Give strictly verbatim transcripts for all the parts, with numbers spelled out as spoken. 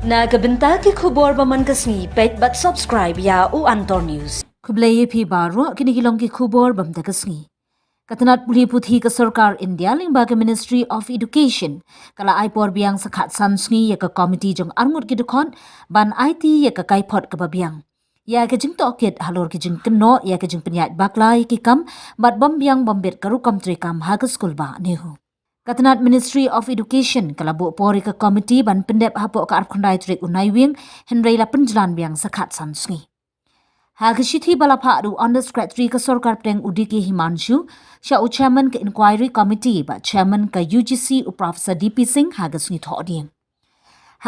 Na ka bynta ki khubor ba man ka sngi, peit bad subscribe ïa U Antor News. Khublei ïa phi baroh, kine ki long ki khubor ba mynta ka sngi. Ka tnat pule puthi ka sorkar India lyngba ka Ministry of Education ka la ai por biang sa khatsan sngi ïa ka komiti jong arngut ki dkhot ban aiti ïa ka kaiphod kaba biang ïa ka jingtohkit halor ki jingkynnoh ïa ka jingpynïaid bakla ïa ki kam bad bym biang bym bit ka rukom treikam ha ka skulbah NEHU. Ka tnat Ministry of Education ka la buh por ïa ka komiti ban pyndep hapoh ka arphew khyndai tarik u Naiwieng, hynrei la pynjlan biang sa khatsan sngi. Ha ka shithi ba la phah da u Under Secretary ka sorkar pdeng u D K Himanshu sha u Chairman ka Inquiry Committee bad Chairman ka U G C u Professor D P Singh ha ka sngi Thohdieng.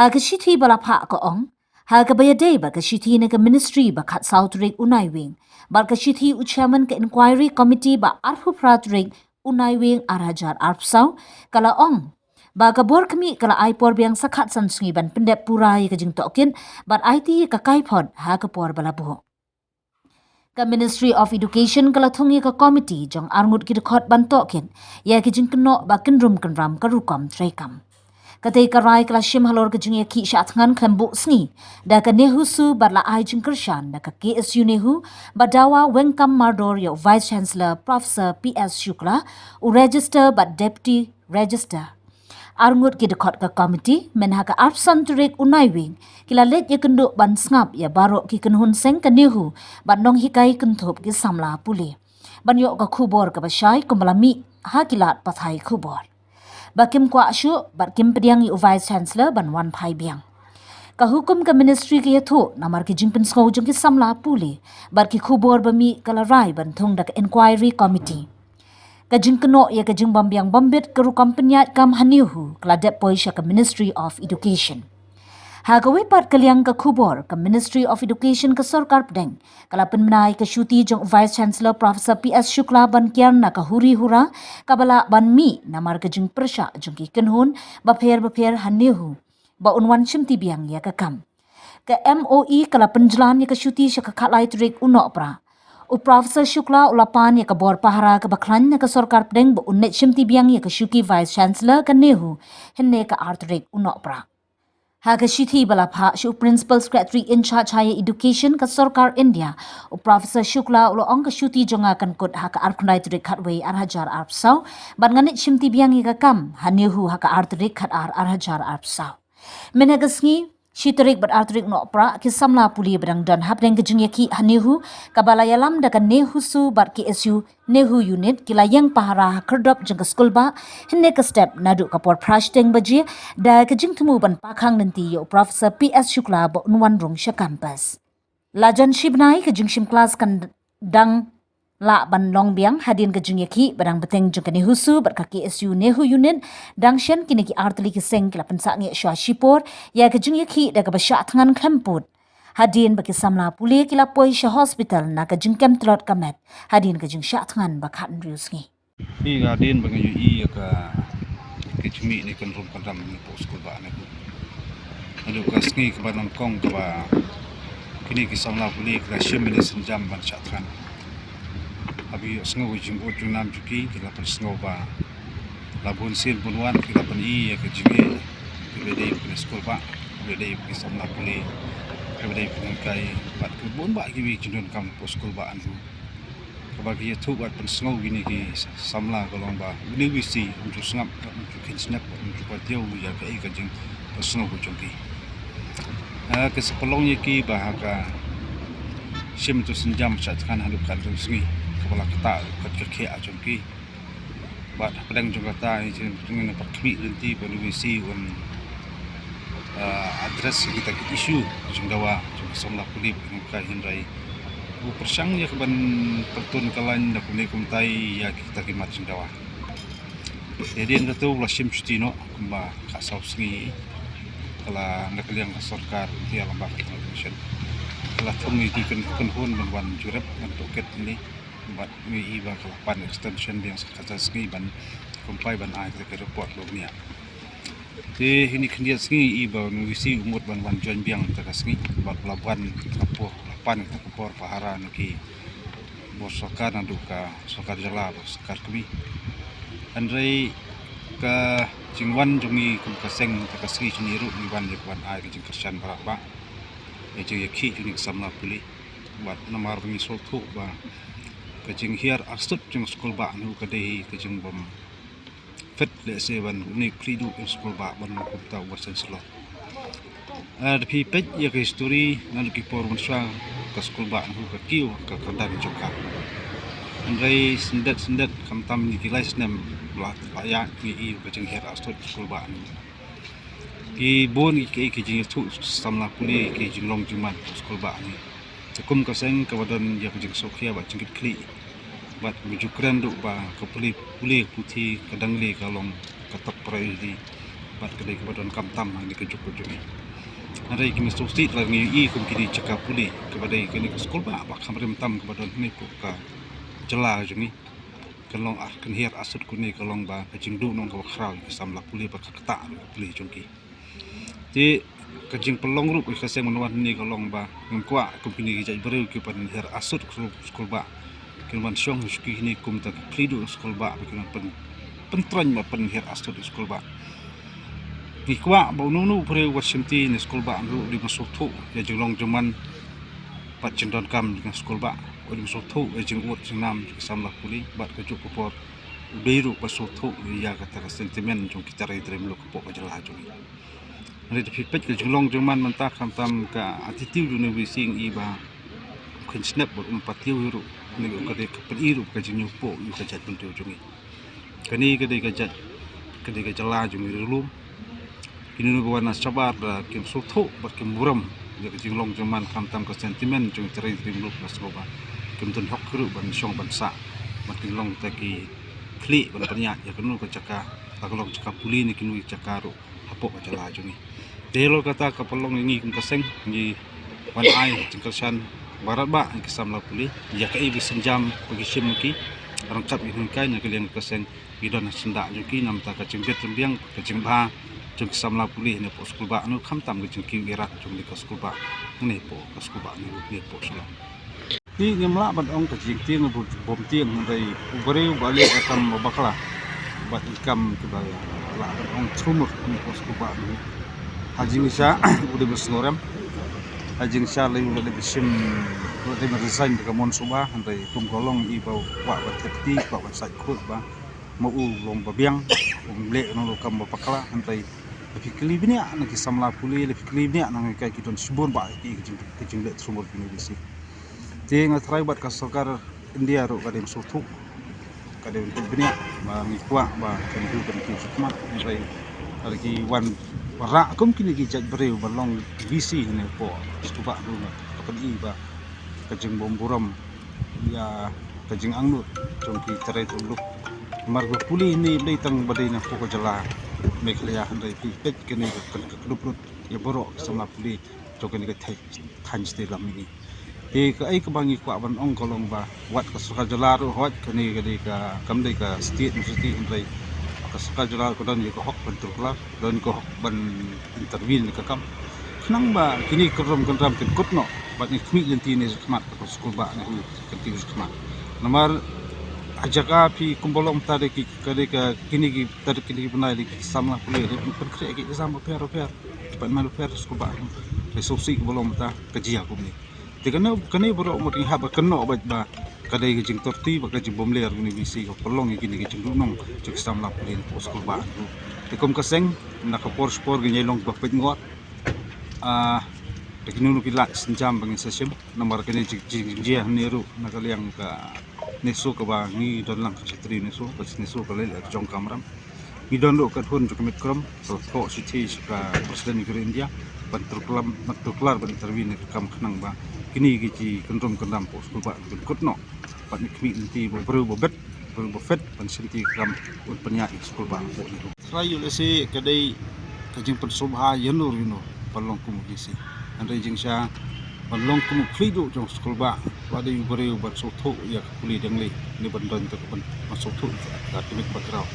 Ha ka shithi ba la phah ka ong, ha kaba ïadei bad ka shithi na ka Ministry ba khatsaw tarik u Naiwieng bad ka shithi u Chairman ka Inquiry Committee ba arphew phra tarik u Naiwieng ar hajar arphew saw, ka la ong ba ka bor khmih ka la ai por biang sa khatsan sngi ban pyndep pura ïa ka jingtohkit bad aiti ïa ka kaiphod ha ka por ba la buh. Ka Ministry of Education ka la thung ïa ka komiti jong arngut ki dkhot ban tohkit ïa ki jingkynnoh ba kynrum kynram ka rukom treikam. Katei ka rai ka la shim halor ka jingïakhih shah thngan khlem buh sngi da ka NEHUSU bad la ai jingkyrshan da ka K S U NEHU ba dawa weng kam mardor ïa u Vice Chancellor Professor P S Shukla, u Registrar bad Deputy Registrar. Arngut ki dkhot ka komiti mynha ka arphew san tarik u Naiwieng ki la leit ïakynduh ban sngap ïa baroh ki kynhun seng ka NEHU bad nonghikai kynthup ki samla pule ban ïoh ka khubor kaba shai kumba la mih ha ki lad pathai khubor. Ba kim kwah shuh bad kim pdiang ïa u Vice Chancellor ban wan phai biang. Ka hukum ka Ministry ka ïathuh namar ki jingpynsngew jong ki samla pule bad ki khubor ba mih ka la rai ban thung da ka Inquiry Committee. Ka jingkynnoh ïa ka jingbym biang bym bit ka rukom pynïaid kam ha NEHU ka la dep poi sha ka Ministry of Education. Ha kawei pat ka liang ka khubor, ka Ministry of Education ka sorkar pdeng ka la pynbna ïa ka shuti jong u Vice Chancellor Professor P S Shukla ban kiar na ka huri hura kaba lah ban mih namar ka jingpyrshah jong ki kynhun bapher bapher ha NEHU ba un wan shimti biang ïa ka kam. Ka M O E ka la pynjlan ïa ka shuti sha ka khatlai tarik u Nohprah. U Professor Shukla u la pan ïa ka bor pahara kaba khlaiñ na ka sorkar pdeng ba un leit shimti biang ïa ka shuki Vice Chancellor ka NEHU hynne ka ar tarik u Nohprah. Ha ka shithi ba la phah sha u Principal Secretary in charge Higher Education ka sorkar India, u Professor Shukla u la ong ka shuti jong nga kan kut ha ka arphew khyndai tarik khatwei ar hajar arphew saw bad ngan leit shimti biang ïa ka kam ha NEHU ha ka ar tarik khatar ar hajar arphew saw. Mynne ka sngi, shi tarik bad ar tarik u Nohprah, ki samla pule ba dang don hapdeng ka jingïakhih ha NEHU kaba la ïalam da ka NEHUSU bad K S U NEHU Unit ki la ïeng pahara ha khyrdop jong ka skulbah hynne ka step naduh ka por phra shiteng baje da ka jingthmu ban pakhang lynti ïa u Professor P S Shukla ba un wan rung sha campus. La jan shi bnai ka jingshim klas kan dang lah ban long biang hadien ka jingïakhih ba dang bteng jong ka NEHUSU bad ka K S U NEHU Unit. Dang shen kine ki artylli ki seng ki la pynsangeh shuwa shipor ïa ka jingïakhih da kaba shah thngan khlem pud hadien ba ki samla pule ki la poi sha hospital na ka jingkem tlot ka met hadien ka jingshah thngan ba khathynriew sngi. Hi ka hadien ba nga ïohi ïa ka, ka jingmih ne kan rum kan dam ne pok skulbah ne. Haduh ka sngi kaba nyngkong kaba kine ki samla pule ki la shim ïa ka sienjam ban shah thngan. Haba ïohsngew ka jingud junom jong ki, ki la pynsngew ba la bun sien bun wan ki la pyni ïa ka jingeh. Ki la dei ki skulbah, ki la dei ki samla pule, ki la dei ki nonghikai bad ki bun bah kiwei ki jingdonkam pok skulbah NEHU. Kaba ki ïathuh bad pynsngew kine ki samla ka long ba une u V C um ju sngap, um ju khein snep, um ju patiaw ïa kaei ka jingpynsngew ka jong ki. Ha ka sa pynlong ïa ki ba ha ka shim tu sienjam shah thngan haduh ka sngi kaba la ktah kat ka khiah jong ki. Bad hapdeng jong kata, ngi jin jong ngi na pat khmih lynti ba une u V C un, ah, address ïa kita ki issue jong dawa jong ki samla pule ba ngi ka hynrei u pyrshang ïa ka ban pynton ka lain da kumne kumtai ïa kita ki mat jong dawa. Ïa dien kata u la shim shuti noh kumba ka saw sngi ka la na ka liang ka sorkar ïa lamba ka commission. Ka la thung ïa ki kyn-, kynhun ban wan jurip ngan tohkit ni. Bad ngi i ba ka la pan extension biang sa kata sngi ban kumpai ban ai ka report lok nia. Te hini khyndiat sngi i ba ngi si u mut ban wan join biang ta ka sngi bad la ban ka por, la pan ta ka por pahara na ki bor sorkar naduh ka sorkar jylla bad sorkar kmie. Hynrei Ka jingwan jong ngi kum ka seng mynta ka sngi jong ngi ruh ngi wan ïa ka wan ai ka jingkyrshan baroh ba ïa jingïakhih jong ngi ki samla pule. Bad namar ba ngi sngewthuh ba ka jinghiar arsut jong skulbah ne ka dei ka jingbym fit lehse ban une u khlieh duh jong skulbah ban long kumta u Vice Chancellor. Ah, da phi peit ïa ka histori naduh ki por mynshuwa ka skulbah ne ka kiew ka kyrdan jong ka. Hynrei syndet syndet khamtam ïa ki lai snem la la ïa ngi i ka jinghiar arsut skulbah ne. Ki bun ki ki jingïathuh samla pule ki jinglong jingman skulbah ne. Te kum ka seng kaba don ïa ka jingsngewkhia bad jingkitkhlieh bad ba ju kren ruh ba ka pule pule ka puthi ka dang le ka long ka top priority bad ka dei kaba don khamtam ha kane ka juk ka jong ngi. Hynrei ki mynsiem state la ngi i kum kine jaka pule kaba dei kane ka skulbah ba kham rim tam kaba don hangne hapoh ka jylla jong ngi. Kan long ar kan hiar arsut kane ka long ba ka jingduhnong kaba khraw ïa ki samla pule bad ka ktah ka pule jong ki. Te ka jingpynlong ruh ka seng mynwan hangne ka long ba ngim kwah kum kine ki jait briew ki pynhiar arsut skulbah. Kin wan shong shuki hangne kumta ka khlieh duh skulbah ba kin wan pyn pyntroiñ ba pynhiar arsut skulbah. Ngi kwah ba uno uno u briew wat shimti ne skulbah ruh u dei ban sngewthuh ïa jinglong jingman bad jingdonkam jong skulbah, u dei ban sngewthuh ïa jingud jingnam jong ki samla pule bad ka juk ka por u dei ruh ban sngewthuh ïa kata ka sentiment jong ki trai trai muluk hapoh ka jylla jong ngi. Hynrei da phi peit ka jinglong jingman mynta khamtam ka attitude jong une u V C ngi i ba um kheiñ snep bad um patiaw hi ruh ne ka dei ka pyni ruh ka jingïohi ïa ka jaitbynriew jong ngi. Kane ka dei ka jait ka dei ka jylla jong ngi ri lum. Kine ki wan na shabar da kim sngewthuh bad kim burom ïa ka jinglong jingman khamtam ka sentiment jong ki trai trai muluk ba sngewbha kim don hok hi ruh ban shong ban sah bad kin long ta ki khlieh ban pynïaid ïa kano ka jaka la ka long jaka pule ne kino ki jaka ruh hapoh ka jylla jong ngi. Te halor kata ka pynlong ïa ngi kum ka seng ngi wan ai jingkyrshan baroh ba ïa ki samla pule ïa kaei ba synjam ba ki shim ma ki ryngkat ïa ngi kai na ka liang ka seng ngi don ha syndah jong ki namar ka jingbit rymbiang ka jingbha jong ki samla pule ne hapoh skulbah ne khamtam ka jingkiew ïarap jong ngi ka skulbah ne hapoh ka skulbah ne hapoh Shillong. Te ngim lah ban ong ka jingtieng bym tieng hynrei u briew ba leh ka kam ba bakla bad i kam kiba lah ban ong thru mut kum u sngewbha. Ha jingshisha u dei ba sngewrem. Ha jingshisha lei u la dei ba shim u la dei ba resign da ka mon sngewbha hynrei kum ka long i ba kwah ban tep kti kwah ban sait khuid ba ma u long ba biang um leh nang u kam ba bakla hynrei la phi kylli bniah na ki samla pule la phi kylli bniah na ngi kai ki don shibun ba ki jing ki jingleh thru mut ki ne bisi. Te nga tharai bad ka sorkar India ruh ka dei sngewthuh ka dei ban tip bniah ba ngi kwah ba kan hu kan kiew shakhmat hynrei ka dei ki wan rah kum kine ki jait briew ba long V C ne hapoh sngewbha ruh ka pyni ba ka jingbym burom ïa ka jingangnud jong ki trai trai muluk. Namar ba pule ne dei tang ba dei na hapoh ka jylla Meghalaya hynrei phi peit kane ka kan ka kdup lut ïa baroh ki samla pule jong kane ka thaiñ thaiñ state lam ini. Te kaei kaba ngi kwah ban ong ka long ba wat ka sorkar jylla ruh hooid kane ka dei ka kam dei ka state university hynrei ka sorkar jylla ruh ka don ïa ka hok ban turklar don ïa ka hok ban intervene ïa ka kam khnang ba kine ki kynrum kynram kin kut noh bad ngi khmih lynti ne shakhmat ka skulbah ne hu kan kiew shakhmat. Namar ha jaka phi kum ba long ta dei ki ka dei ka kine ki ta dei kine ki bnai dei ki samla pule dei pynkhreh ki exam bapher bapher. Department of Affairs skulbah ka suk sik ba long ta ka jia kumne. Te kane kane baroh mut ngi hap ba kynnoh bad ba ka dei ka jingtorti ba ka jingbymler kane V C ka pynlong ïa kine ka jingduhnong jong ki samla pule hapoh skulbah. Te kum ka seng na ka por spor ka ngi long ba peit ngot. Ah, te kino kino ki lad synjam ba ngin sa shim namar kane jing jing jia ne ruh na ka liang ka NESO kaba ngi don lang ka shatri NESO ka NESO ka lei ka jong kamram. Ngi don ruh ka hun jong ka met krom ka thoh shithi sha ka president ka India ban turklam ban turklar ban intervene ka kam khnang ba kini ki ji kyndrum kyndam hapoh skulbah ban kut noh ban khmih lynti ba briew ba bet briew ba fet ban shim ti ka kam un pynïaid skulbah hapoh ni. Trai ïa lehse ka dei ka jingpynsngewbha ïa no ïa no ban long kum u V C. Hynrei jingshisha ban long kum u khlieh duh jong skulbah ba dei u briew ban sngewthuh ïa ka pule dang lei ne ban don te ka ban sngewthuh ïa ka tmik background.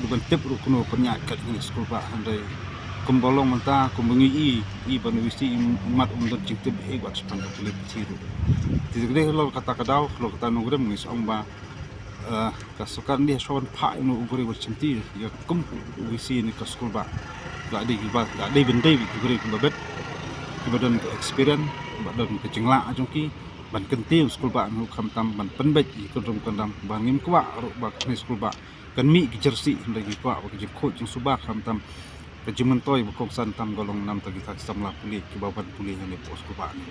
Ban tip ruh kumno pynïaid kat ngi skulbah hynrei kumba long mynta kumba ngi i i ban u V C i mat um don jingtip ei wat span ka pule pthi ruh. Te dei halor kata ka daw halor kata nongrim ngi sa ong ba Uh, ka sorkar India shu wan phah ïa u briew ba shimti ïa kum u V C ne ka skulbah. La dei kiba, la dei ban dei ki briew kiba bit, kiba don ka experience, ba don ka jinglah jong ki ban kyntiew skulbah, ne khamtam ban pynbeit ïa ki kynrum kyndam, ba ngim kwah ruh ba kane skulbah kan mih ki jersey, hynrei ki kwah ba ka jingkhuid jingsuba, khamtam ka jingmyntoi ba kongsan tam ka long namar ki samla pule kiba wan pule hangne hapoh skulbah ne.